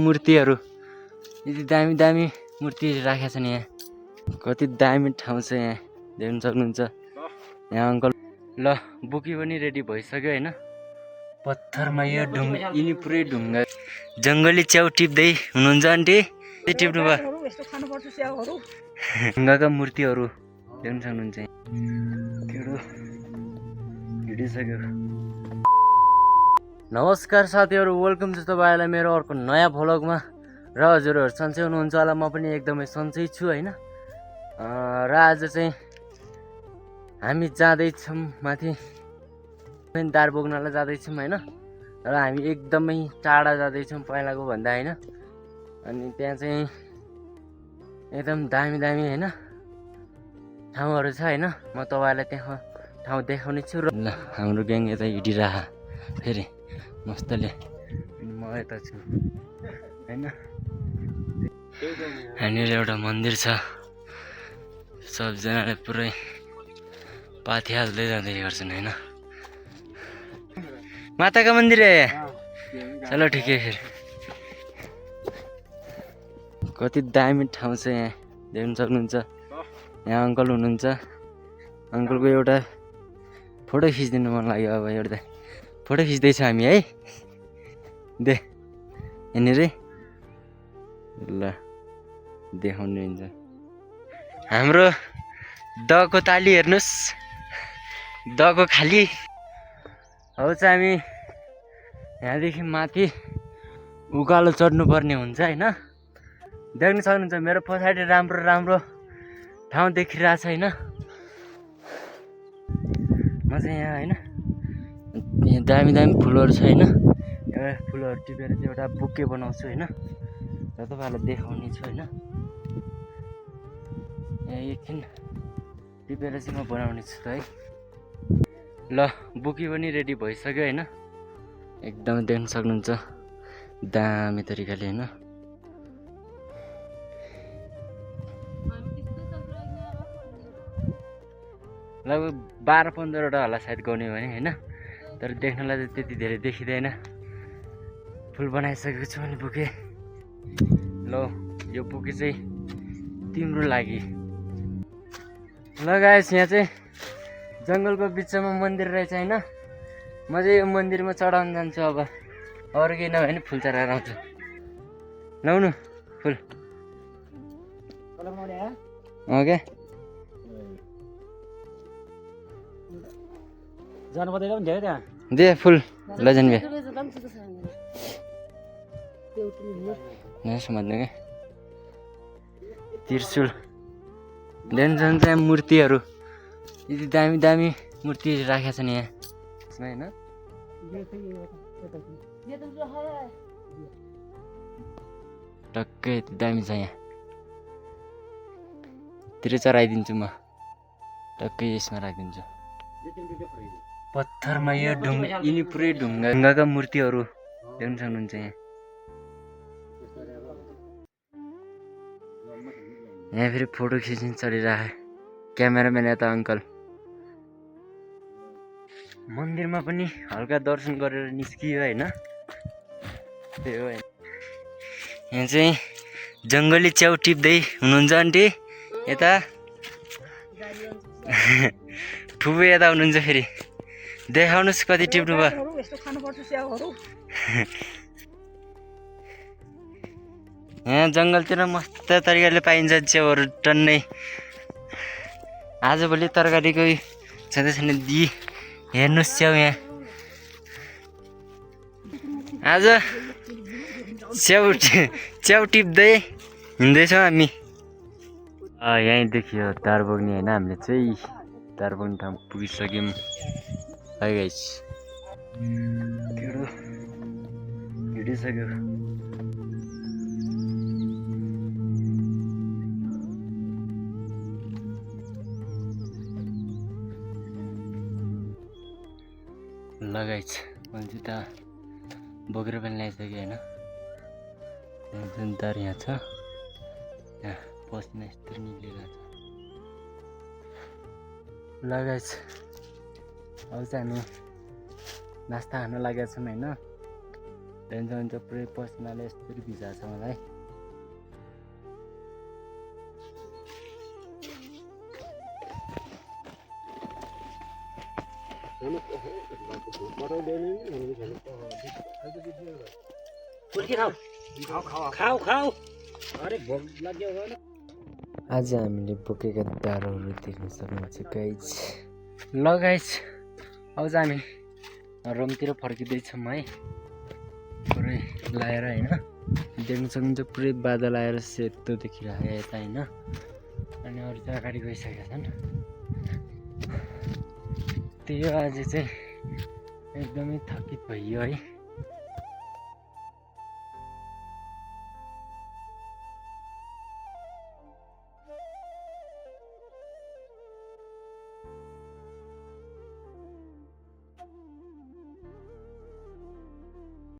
मूर्तिहरू यति दामी दामी मूर्तिहरू राखेका छन् यहाँ। कति दामी ठाउँ छ यहाँ, देख्न सक्नुहुन्छ। यहाँ अङ्कल ल बुकी पनि रेडी भइसक्यो होइन। पत्थरमा यो ढुङ्गा, यिनी पुरै ढुङ्गा जङ्गली च्याउ टिप्दै हुनुहुन्छ आन्टी। टिप्नु भयो ढुङ्गाका मूर्तिहरू देख्न सक्नुहुन्छ। केटो हिँडिसक्यो। नमस्कार साथीहरू, वेलकम छ तपाईँलाई मेरो अर्को नयाँ भ्लगमा। र हजुरहरू सन्चै हुनुहुन्छ होला, म पनि एकदमै सन्चै छु होइन। र आज चाहिँ हामी जाँदैछौँ माथि तार बोक्नलाई जाँदैछौँ होइन। र हामी एकदमै टाढा जाँदैछौँ पहिलाको भन्दा होइन। अनि त्यहाँ चाहिँ एकदम दामी दामी होइन ठाउँहरू छ होइन। म तपाईँलाई त्यहाँ ठाउँ देखाउने छु। र ल हाम्रो ग्याङ यता हिँडिरह फेरि मस्तले, म यता छु होइन। यहाँनिर एउटा मन्दिर छ, सबजनाले पुरै पाथी हाल्दै जाँदै गर्छन् होइन। माताका मन्दिर है। चलो ठिकै फेरि। कति दामी ठाउँ छ यहाँ, देख्न सक्नुहुन्छ। यहाँ अङ्कल हुनुहुन्छ, अङ्कलको एउटा फोटो खिचिदिनु मन लाग्यो। अब एउटा फोटो खिच्दैछ हामी है, दे यहाँनिर ल देखाउने हुन्छ। हाम्रो दको ताली हेर्नुहोस्, दको खाली। अब चाहिँ हामी यहाँदेखि माथि उकालो चढ्नुपर्ने हुन्छ होइन। देख्न सक्नुहुन्छ मेरो पछाडि राम्रो राम्रो ठाउँ देखिरहेछ होइन। म चाहिँ यहाँ होइन, यहाँ दामी दामी फुलहरू छ होइन। एउटा फुलहरू टिपेर चाहिँ एउटा बुके बनाउँछु होइन, र तपाईँहरूलाई देखाउने छु होइन। यहाँ एकछिन टिपेर चाहिँ म बनाउने छु है। ल बुकी पनि रेडी भइसक्यो होइन। एकदमै देख्न सक्नुहुन्छ दामी तरिकाले होइन। लगभग 12-15वटा होला सायद गाउने भने होइन। तर देख्नलाई चाहिँ त्यति धेरै देखिँदैन। फुल बनाइसकेको छु अनि बुके। ल यो बुके चाहिँ तिम्रो लागि। ल गाइस, यहाँ चाहिँ जङ्गलको बिचमा मन्दिर रहेछ होइन। म चाहिँ यो मन्दिरमा चढाउन जान्छु अब। अरू केही नभए पनि फुल चढाएर आउँछु। लाउनु फुल ओके। दे फुल लैजानु बे समझ्नु क्या। त्रिशुल देख्न सक्नुहुन्छ। यहाँ मूर्तिहरू यति दामी दामी मूर्तिहरू राखेका छन् यहाँ होइन। टक्कै यति दामी छ यहाँ। तिर चढाइदिन्छु म, टक्कै यसमा राखिदिन्छु। पत्थरमा यो ढुङ्गा, यिनी पुरै ढुङ्गाका मूर्तिहरू देख्न सक्नुहुन्छ यहाँ। यहाँ फेरि फोटो खिच्न चढिरहे क्यामेराम्यान यता अङ्कल। मन्दिरमा पनि हल्का दर्शन गरेर निस्कियो होइन। त्यही हो। यहाँ चाहिँ जङ्गली च्याउ टिप्दै हुनुहुन्छ आन्टी यता। फुपू यता हुनुहुन्छ फेरि, देखाउनुहोस् कति टिप्नु भयो। यहाँ जङ्गलतिर मस्त तरिकाले पाइन्छ च्याउहरू टन्नै। आजभोलि तरकारीको छँदैछ भने दि हेर्नुहोस् च्याउ यहाँ। आज च्याउ टिप्दै हिँड्दैछौँ हामी। यहीँ देखियो तार बोक्ने होइन। हामीले चाहिँ तार बोक्ने ठाउँ पुगिसक्यौँ है गाइस। हिँडिसक्यो। लगाइछ मैले चाहिँ त बोकेर पनि ल्याइसकेँ होइन। जुन तार यहाँ छ, यहाँ पसिना यस्तो निक्लिरहेको छ। लगाइछ अब चाहिँ हामी नास्ता खान लागेका छौँ होइन। टेन्सन चाहिँ पुरै पसिनाले यस्तरी भिजाएको छ मलाई। आज हामीले बोकेका दारोहरू देख्न सक्नुहुन्छ गाइज। ल गाइज, अब चाहिँ हामी रुमतिर फर्किँदैछौँ है, पुरै लाएर होइन। देख्न सक्नुहुन्छ पुरै बादल आएर सेतो देखिरहेको यता होइन, अनि अरू चाहिँ अगाडि गइसकेका छन्। त्यही हो, आज चाहिँ एकदमै थकित भइयो है।